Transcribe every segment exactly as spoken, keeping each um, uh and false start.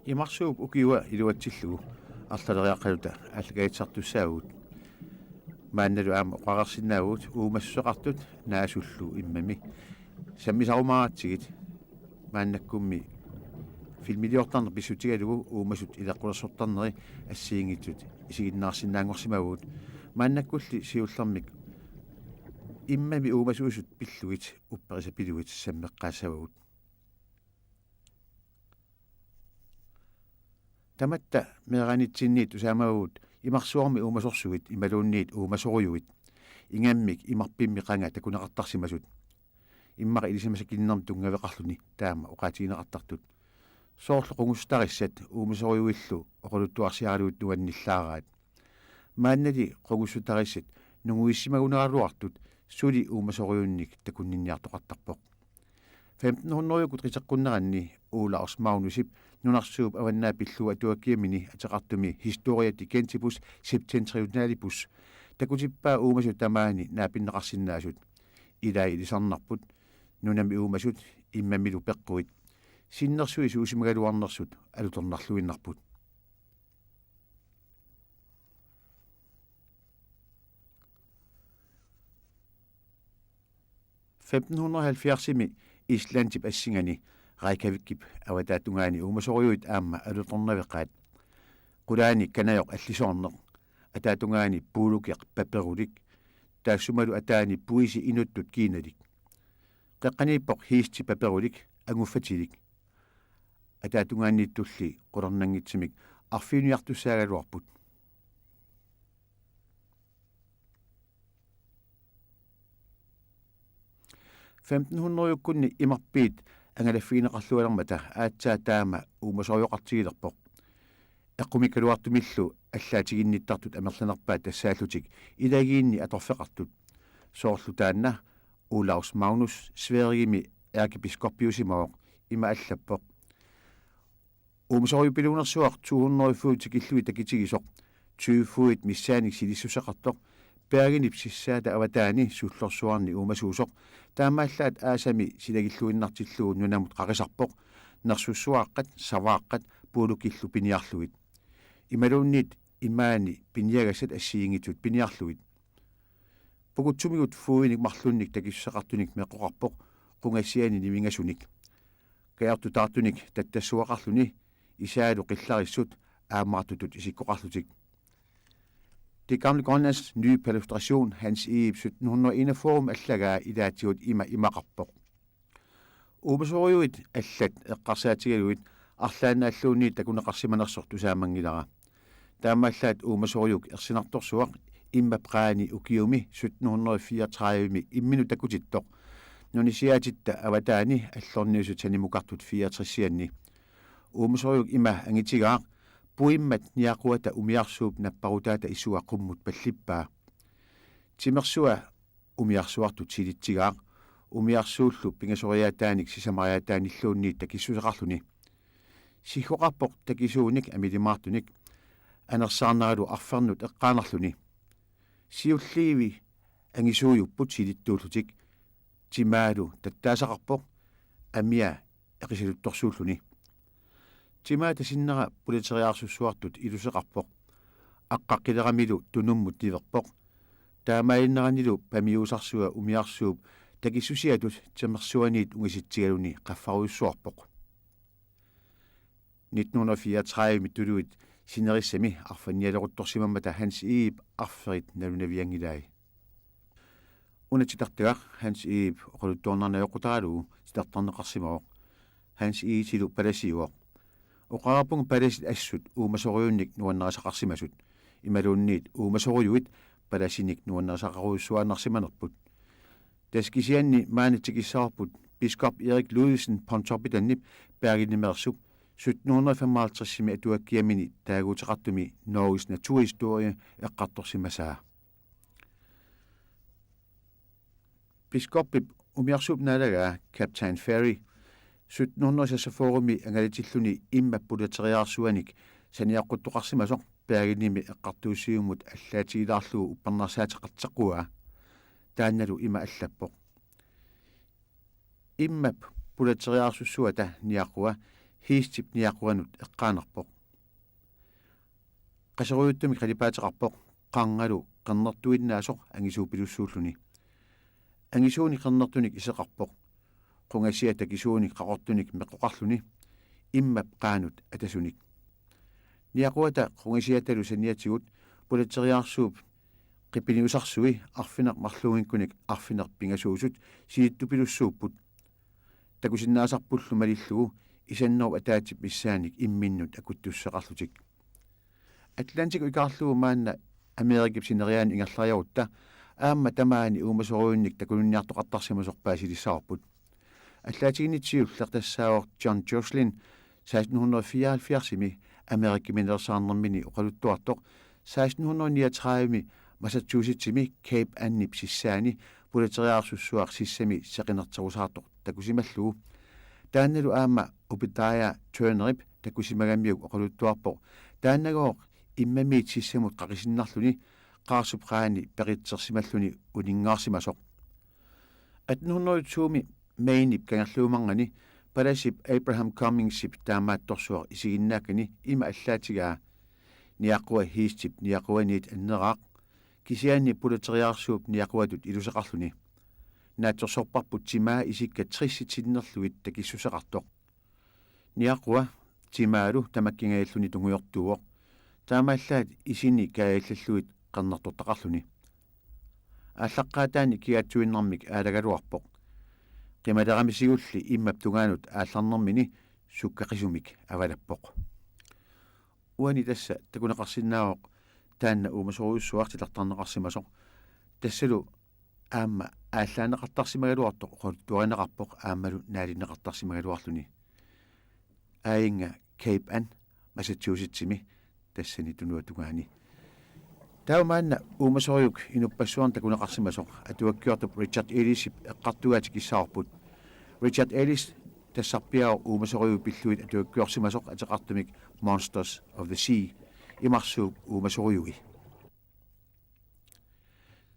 Imarsuup ukiua iluatsillugu arlaleriaqqaluta aallakaatitsisartussaavugut. Maannalu aamma oqareersinnaavugut uumassuseqartut naasullu immami. Sammisarumaaratsigit, maannakkummi filmiliortarneq pissutigalugu uumasut ileqqulersortarneri assigiinngitsut isiginnaarsinnaanngorsimavugut. Maannakkulli siullermik immami uumasuusut pillugit upperisapilugit sammeqqaassavagut. Tamatta meeraanitsinniit tusaamavugut imarsuarmi uumasorsuit imaluunniit uumasorujuit, ingammik imarpimmi qanga takuneqartarsimasut. Immaqa ilisimasakinnermut tunngaveqarluni taama oqaatigineqartartut. Soorlu qungussutarissat uumasorujuillu oqaluttuarsiaralugit nuannillaaraat. Maannali qungussutarissat nunguissimagunaraluartut suli uumasorujunnik takunninniartoqartarpoq. Femten hundredekkut qiteqqunneranni Olaus Magnusip nunarsuup avannaata pillugu atuakkiamini ateqartumi Historia Dicentibus Septentrionalibus takutippaa uumasut tamaani naapinneqarsinnaasut. Ilai ilisarnarput, nunami uumasut immamilu peqquit. Sinnersui suusimagaluarnersut alutornarluinnarput. Femten hundrede og halvfjerdsimi Islandip assingani Reykjavikip avataatungaani uumasorujuit aamma alutornaveqaat. Qulaani kanajoq allisoorneq, ataatungaani puulukeq paperulik, taassumalu ataani puisi inuttut kiinalik. Qeqqaniippoq hiisti paperulik anguffatilik. Ataatungaaniittulli qularnanngitsumik arfiiniartussaagaluarput. Femten hundredekkunni imarpiit angalaffigineqarlualermata aatsaat taama uumasorujoqartigilerpoq. Eqqumikkaluartumillu allaatiginnittartut amerlanerpaat tassaallutik ilagiinni atorfeqartut. Soorlu taanna Olaus Magnus Sverigemi ærkebiskopiusimavoq, ima allappoq: Uumasorujupiluunersuaq to hundrede fod tikillugit takitigisoq, tyve fodit missaannik silissuseqartoq, Bergenip sissaata avataani sullorsuarni uumasuusoq, taamaallaat aasami silagilluinnartillugu nunamut qaqisarpoq, nersussuaaqqat, savaaqqat puulukillu piniarlugit. Imaluunniit imaani piniagassat assigiinngitsut piniarlugit. Pukutsumigut fodinik marlunnik takissuseqartunik meqqoqarpoq qungassiani nimingasunik. Kajartutaartunik tattassuaqarluni, isaalu qillarissut aammaartutut isikkoqarlutik. Det Gamle Grønlands Nye Palustration, Hans Egedep sytten hundrede og enogfyrre allagaa ilaatigut ima imaqarpoq: Uumasorujuit allat eqqarsaatigalugit arlaannaalluunniit takuneqarsimanersoq tusaamanngilaq. Taamaallaat uumasorujuk ersinartorsuaq immap qaani ukiumi sytten hundrede fireogtredive imminut takutittoq nunisiaatitta avataani allorniusut sanimukartut fireogtresianni. Uumasorujuk ima angitigaaq: Puimmat niaquata umiarsuup napparutaata isua qummut pallippaa. Timersua umiarsuartut silitsigaaq, umiarsuullu pingasoriaataanik sisamariaataanilluunniit takissuseqarluni. Siggoqarpoq takisuunik amilimaartunik, anersaarneralu arfernut eqqaanarluni. Siulliivi angisuujupput silittuullutik, timaalu tattaasaqarpoq amia eqisaluttorsuulluni. Timaata sinnera pulateriaarsussuartut iluseqarpoq. Aqqaqqileramilu tunummut niverpoq. Taamaalinneranilu pamiuusarsua umiarsuup takissusiatut timersuaniit ungasitsigaluni qaffarujussuarpoq. Nitten hundrede fireogtredive tuluit sinerissami arfannialeruttorsimammata Hans Egedep arferit nalunavianngilai. Una titartagaq Hans Egedep oqaluttuarnarnaveeqqutaralugu titartarneqarsimavoq. Hans Egedetilu palasiuvoq. Oqarpunga palasit assut uumasorujunnik nuannarisaqarsimasut, imaluunniit uumasorujuit palasinik nuannarisaqarujussuaannarsimanerput. Tassa kisianni maanna tikissavarput biskop Erik Ludvigsen Pontoppidanip Bergenimeersup sytten hundrede femoghalvtredsimi atuakkiamini taaguuteqartumi Norges naturhistorie eqqartorsimasaa. Biskopip umiarsuup naalagaa Captain Ferry sytten hundrede seksogfyrremi angalatilluni immap pulateriaarsuanik saniaqquttoqarsimasoq Bergenimi eqqartuussivimmut allaatigilaarlugu uppernarsaateqarteqquaa. Taannalu ima allappoq: Immap pulateriaarsussuata niaqua Heastip niaquanut eqqaanarpoq. Qasorujuttumik qalipaateqarpoq, qarngalu qernertuinnaasoq angisuupilussuulluni. Angisuunik qernertunik iseqarpoq, qungasiata takisuunik qaqortunik meqqoqarluni, immap qaanut atasunik. Niaquata qungasiatalu saniatigut pulateriaarsuup qipiniusarsui arfineq-marluunngikkunik arfineq-pingasuusut silittupilussuupput. Takusinnaasarpullu malillugu isannerup ataatsip missaannik imminnut akuttussuseqarlutik. Atlantikut ikaarlugu maanna Amerikap sineriaanut ingerlariarutta aamma tamaani uumasorujunnik takunniartoqartarsimasoq paasilissavarput. Allaatiginnitsi siulleq tassaavoq John Jocelyn seksten hundrede fireoghalvfjerdsimi Amerikaminersaarnermini oqaluttuartoq seksten hundrede niogtredivemi Massachusettsimi Cape Annip sissaani pulateriaarsussuaq sissami seqinerterusaartoq takusimallugu. Taannalu aamma Obadiah Turnerip takusimagamiuk oqaluttuarpoq, taannagooq immamiit sissamut qaqisinnarluni qaarsup qaani peqitsersimalluni uninngaarsimasoq. Atten hundrede og to-mi Mainep kangerluumarngani palasip Abraham Cummingsip taamaattorsuaq isiginnaakkani ima allaatigaa: Niaqua Heastip niaquaniit anneraaq, kisianni pulateriaarsuup niaquatut iluseqarluni. Naatsorsorparput timaa isikkat tressit sinnerlugit takissuseqartoq. Niaqua timaalu tamakkingajalluni tungujortuuvoq, taamaallaat isini kaajallallugit qernertortaqarluni. Aallaqqaataani kigaatsuinnarmik aalagaluarpoq. Qimaleramisigulli immap tungaanut aallarnermini sukkaqisumik avalappoq. Uani tassa takuneqarsinnaavoq taanna uumasorujussuaq titartarneqarsimasoq. Tassalu aamma aallaaneqartarsimagaluartoq oqaluttuarineqarpoq aammalu naalinneqartarsimagaluarluni. Aajinga Cape Ann Massachusettsimi, tassani tunuatungaani. Taava maanna uumasorujuk inuppassuarnit takuneqarsimasoq atuakkiortup Richard Ellisip eqqartugaa tikissavarput. Richard Ellis tassarpiaavoq uumasorujuit pillugit atuakkiorsimasoq ateqartumik Monsters of the Sea, imarsuup uumasorujui.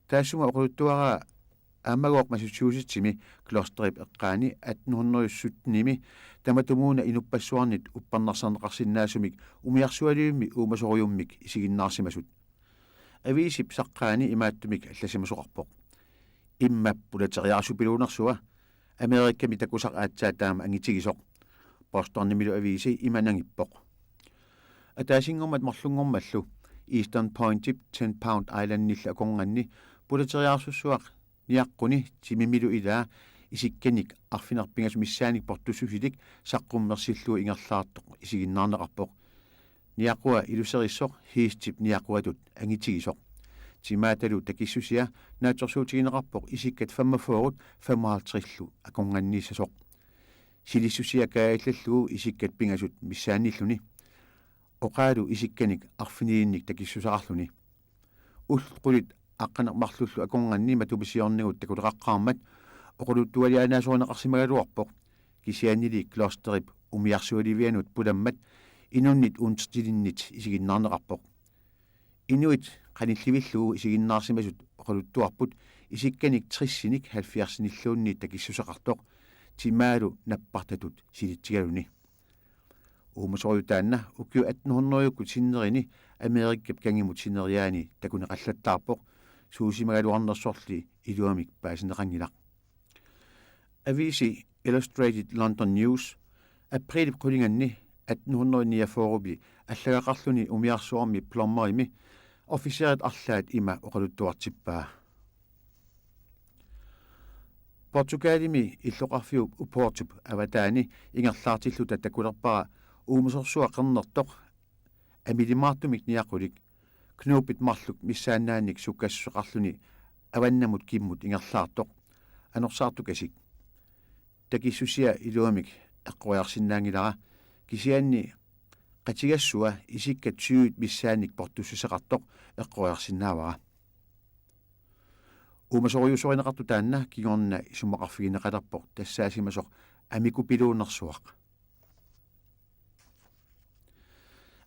Taassuma oqaluttuaraa aammagooq Massachusettsimi Gloucesterip eqqaani atten hundrede syttenimi tamatumuuna inuppassuarnit uppernarsarneqarsinnaasumik umiarsualivimmi uumasorujummik isiginnaarsimasut. Aviisip saqqaani imaattumik allasimasoqarpoq: Immap pulateriaarsupiluunersua, Amerikami takusaq aatsaat taama angitigisoq. Bostonimilu aviisi ima nangippoq. Ataasinngormat marlunngormallu Eastern Pointip Ten Pound Islandillu akornanni pulateriaarsussuaq niaqquni timimilu ilaa isikkanik arfineq-pingasut missaannik portussusilik saqqummersillugu ingerlaartoq isiginnaarneqarpoq. Niaqua iluserissoq Heastip niaquatut angitigisoq. Timaatalu takissusia naatsorsuutigineqarpoq isikkat femogfyrret femoghalvtredsillu akornanniissasoq. Silissusia kaajallallugu isikkat pingasut missaannilluni. Oqaalu isikkanik arfinilinnik takissuseqarluni. Ullut qulit aqqaneq-marlullu akornanni matumisiornigut takuleqaqqaarmat oqaluttualiaannaasorineqarsimagaluarpoq, kisiannili Gloucesterip umiarsualivianut pulammat inunnit untertilinnit isiginnaarneqarpoq. Inuit qanillivillugu isiginnaarsimasut oqaluttuarput isikkanik tressinik halvfjerdsinilluunniit takissuseqartoq, timaalu nappartatut silitsigaluni. Uumasorujuk taanna ukiut atten hundredekkut sinnerini Amerikap kangimut sineriaani takuneqallattaarpoq, suusimagaluarnersorli iluamik paasineqanngilaq. Aviisi Illustrated London News aprilip qulinganni atten hundrede niogfyrremi allagaqarluni umiarsuarmi plommerimi officerit arlaat ima oqaluttuartippaa: Portugalimi illoqarfiup Oportup avataani ingerlaartilluta takulerpara uumasorsuaq qernertoq amilimaartumik niaqulik knubit marluk missaannaannik sukkassuseqarluni avannamut kimmut ingerlaartoq anorsaartukasik. Takissusia iluamik eqqoriarsinnaanngilara, kisianni qatigassua isikkat tyvit missaannik portussuseqartoq eqqoriarsinnaavara. Uumasorujussuarineqartoq taanna kingorna isumaqarfigineqalerpoq tassaasimasoq Amikupiluunersuaq.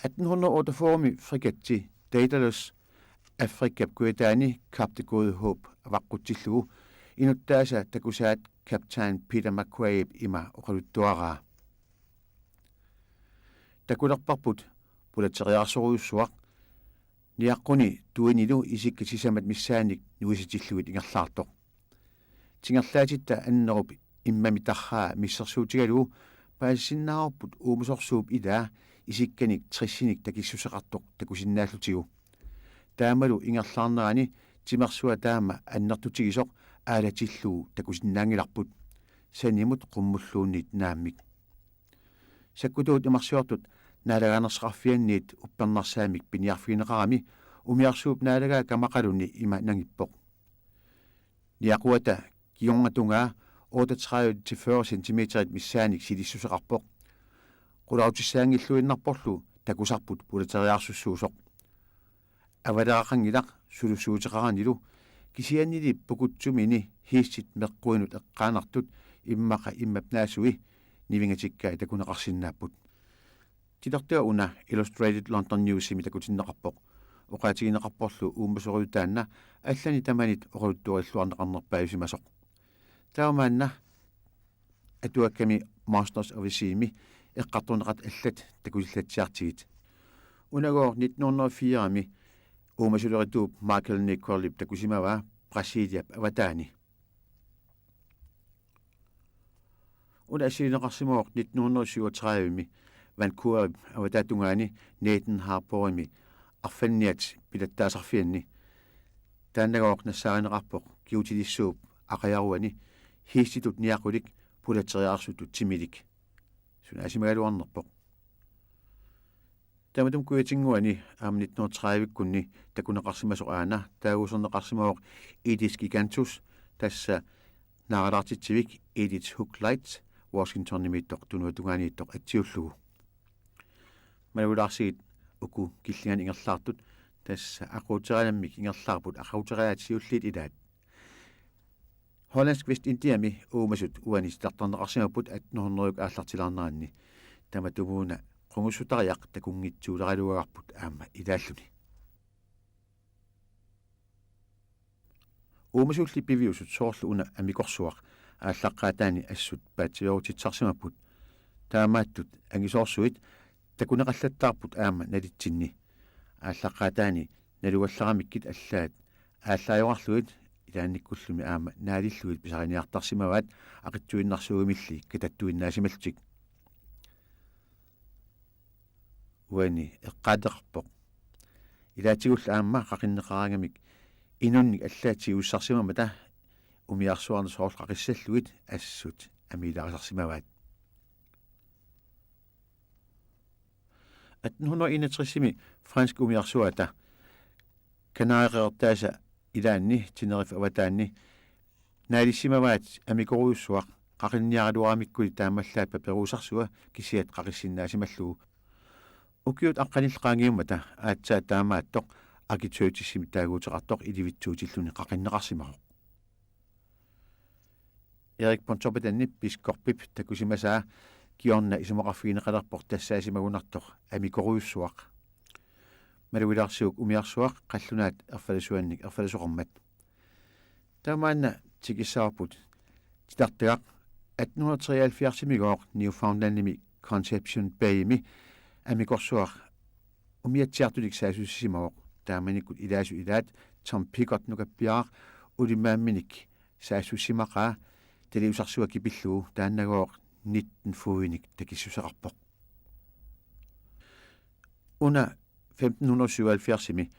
Atten hundrede otteogfyrremi frigatti Daedalus Afrikap kujataani Kap det Gode Håb avaqqutsillugu inuttaasa takusaat kaptajn Peter McQuaid ima oqaluttuaraa: Takulerparput pulateriaarsorujussuaq, niaqquni tuinilu isikka sisamat missaannik nuisatillugit ingerlaartoq. Tingerlaatitta annerup immami tarraa missersuutigalugu paasisinnaavarput uumasorsuup ilaa isikkanik tressinik takissuseqartoq takusinnaallutigu. Taamalu ingerlaarnerani timersua taama annertutigisoq aalatillugu takusinnaanngilarput, sanimut qummulluunniit naammik. Sakkutuut imarsiortut naalagaanersoqarfianniit uppernarsaamik piniarfigineqarami umiarsuup naalagaa kamaqaluni ima nangippoq. Niaquata kingornatungaa otteogtredive til fyrre centimeterit missaannik silissuseqarpoq. Qulaatissaanngilluinnarporlu takusarput pulateriaarsussuusoq. Avaleraqanngilaq sulussuuteqaranilu, kisiannili pukutsumini hiistit meqquinut eqqaanartut immaqa immap naasui nivingatikkai takuneqarsinnaapput. Titartua una Illustrated London Newsimi takutinneqarpoq. Oqaatigineqarporlu uumasorujuttaanna allani tamanit oqaluttuarilluarneqarnerpaajusimasoq. Taamaanna atuakkami Masters of the Seami eqqartorneqartut allat takusillatsiartigit. Unagooq nitten hundrede og fire-mi uumasulerituup Michael Nicolip takusimavaa Brasiliap avataani. Una assigineqarsimavoq nitten hundrede og syvogtredive-mi Vancouverip avataatungaani Nathan Harbourimi arfanniat pilattaasarfianni. Taannagooq nassaarineqarpoq kigutilissuup aqajaruani hiisitut niaqulik pulateriaarsutut timilik. Sunaasimagaluarnerpoq. Tamatuma kujatinnguani aamma nitten hundrede tredive-kkunni takuneqarsimasoq aana taaguuserneqarsimavoq Edith Gigantus, tassa naalaartitsivik Edith Hook Light, Washingtonimiittoq tunuatungaaniittoq atsiullugu. Malugulaarsigit uku killinganik ingerlaartut, tassa aquuterialammik ingerlaarput aquuteriaat siulliit ilaat. Hollandsk Vestindiami uumasut uani titartarneqarsimapput atten hundrede aallartilaarneranni. Tamatumuuna qungussutariaq takunngitsuuleraluagarput aamma ilaalluni. Uumasulli piviusut soorlu una amikorsuaq aallaqqaataani assut paatsiveerutitsisarsimapput. Taamaattut angisoorsuit takuneqallattaarput aamma nalitsinni. Aallaqqaataani nalugallaramikkit allaat aallaajuarlugit ilaannikkullumi aamma naalillugit pisariniartarsimavaat aqitsuinnarsuugumilli katattuinnaasimallutik. Uani eqqaateqarpoq. Ilaatigullu aamma qaqinneqaraangamik inunnik allaat tigussarsimammata umiarsuarneq soorlu qaqissallugit assut amiilaarisarsimavaat. Atten hundrede enogtres-imi fransk umiarsuata Kanarieqeqertaasa ilaanni Teneriffe avataanni naalissimavaat amikorujussuaq qaqinniaraluaramikkulli taamaallaat paperuusarsua kisiat qaqissinnaasimallugu. Ukiut aqqanillit qaangiummata aatsaat taamaattoq Architectursimik taaguuteqartoq ilivitsuutilluni qaqinneqarsimavoq. Erik Pontoppidanip biskoppip takusimasaa kingorna isumaqarfigineqalerpoq tassaasimagunartoq amikorujussuaq. Malugilaarsiuk umiarsuaq qallunaat erfalasuannik erfalasoqarmat. Taamaanna tikissavarput titartagaq atten hundrede treoghalvfjerds-imigooq Newfoundlandimi Conception Baymi amikorsuaq umiatsiartulik saassussisimavoq. Taamanikkut ilaasut ilaat Tom Pigott nukappiaraq ulimaamminik saassussimaqaa taliusarsua kipillugu, taannagooq nitten fotinik takissuseqarpoq. Una femten hundrede syvoghalvfjerds-imi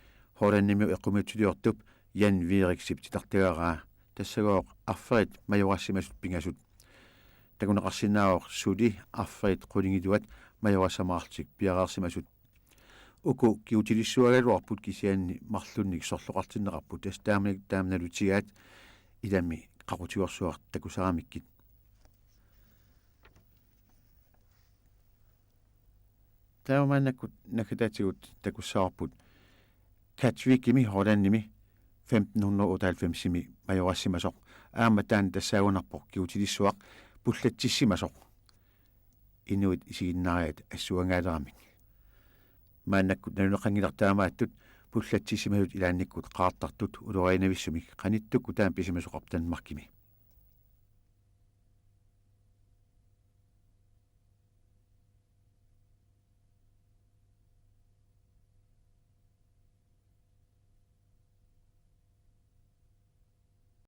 Hollandimi eqqumiitsuliortup Jan Wierixip titartagaraa, tassagooq arferit majorassimasut pingasut. Takuneqarsinnaavoq suli arferit qulingiluat majorassamaarlutik piareersimasut. Uku kigutilissuagaluarput kisianni marlunnik sorloqartinneqarput, tassa taamani taama nalutigaat ilami qaqutigoorsuaq takusaramikkit. Taava maannakkut naggataatigut takussavarput Katwijk-imi Hollandimi femten hundrede otteoghalvfems-imi majorassimasoq. Aamma taanna tassaagunarpoq kigutilissuaq pullatsissimasoq inuit isiginnaariat assuangaaleramik. Maannakkut naluneqanngilaq taamaattut pullatsissimasut ilaannikkut qaartartut ulorianavissumik, qanittukkut taama pisimasoqarpoq Danmarkimi.